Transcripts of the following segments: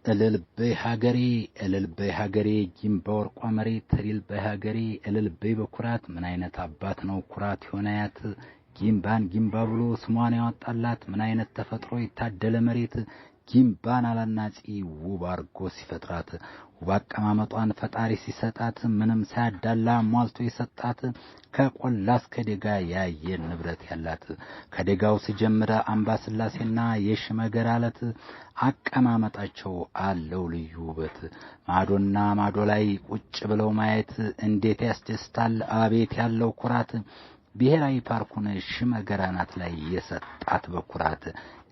እልል በይ ሀገሬ፣ እልል በይ ሀገሬ፣ ጊምባ ወርቋ መሬት፣ እልል በይ ሀገሬ፣ እልል በይ በኩራት። ምን አይነት አባት ነው ኩራት የሆነ አያት፣ ጊምባን ጊምባ ብሎ ስሟን ያወጣላት። ምን አይነት ተፈጥሮ የታደለ መሬት፣ ጊምባን አላናጺ ውብ አርጎ ሲፈጥራት። ውብ አቀማመጧን ፈጣሪ ሲሰጣት፣ ምንም ሳያዳላ ሟልቶ የሰጣት፣ ከቆላ እስከ ደጋ የአየር ንብረት ያላት። ከደጋው ሲጀምር አምባ ስላሴና የሽመገር አለት አቀማመጣቸው አለው ልዩ ውበት። ማዶና ማዶ ላይ ቁጭ ብለው ማየት እንዴት ያስደስታል! አቤት ያለው ኩራት! ብሔራዊ ፓርኩን ሽመገር አናት ላይ የሰጣት በኩራት።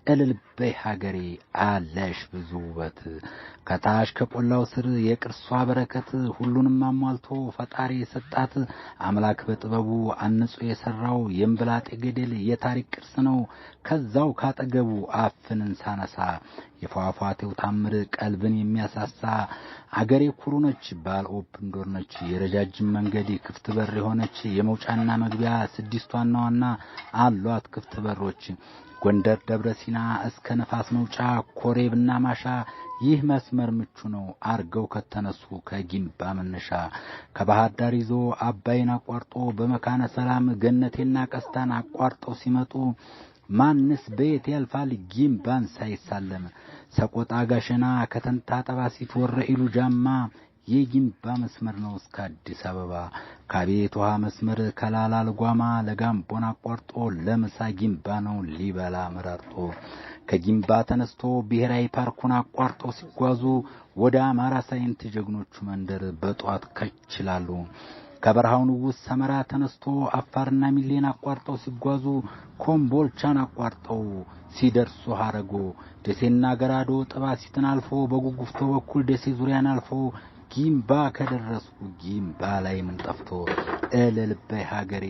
እልል በይ ሀገሬ አለሽ ብዙ ውበት። ከታች ከቆላው ስር የቅርሷ በረከት ሁሉንም አሟልቶ ፈጣሪ የሰጣት፣ አምላክ በጥበቡ አንጾ የሰራው የእምብላጤ ገደል የታሪክ ቅርስ ነው። ከዛው ካጠገቡ አፍንን ሳነሳ የፏፏቴው ታምር ቀልብን የሚያሳሳ። አገሬ ኩሩ ነች፣ ባለ open door ነች፣ የረጃጅም መንገድ ክፍት በር የሆነች፣ የመውጫና መግቢያ ስድስት ዋና ዋና አሏት ክፍት በሮች። ጎንደር ደብረ ሲና እስከ ነፋስ መውጫ ኮሬብና ማሻ ይህ መስመር ምቹ ነው አርገው ከተነሱ ከጊምባ መነሻ። ከባህር ዳር ይዞ አባይን አቋርጦ በመካነ ሰላም ገነቴና ቀስታን አቋርጠው ሲመጡ ማንስ በየት ያልፋል ጊምባን ሳይሳለም? ሰቆጣ ጋሸና ከተንታ ጠባሲት ወረኢሉ ጃማ የጊምባ መስመር ነው እስከ አዲስ አበባ። ከቤት ውሃ መስመር ከላላ ልጓማ ለጋምቦን አቋርጦ ለምሳ ጊምባ ነው ሊበላ መራርጦ። ከጊምባ ተነስቶ ብሔራዊ ፓርኩን አቋርጦ ሲጓዙ ወደ አማራ ሳይንት ጀግኖቹ መንደር በጧት ከችላሉ። ከበረሃው ንጉሥ ሰመራ ተነስቶ አፋርና ሚሌን አቋርጠው ሲጓዙ ኮምቦልቻን አቋርጠው ሲደርሱ ሀረጎ ደሴና ገራዶ ጥባሲትን አልፎ በጉጉፍቶ በኩል ደሴ ዙሪያን አልፎ ጊምባ ከደረሱ ጊምባ ላይ ምን ጠፍቶ? እልል በይ ሀገሬ።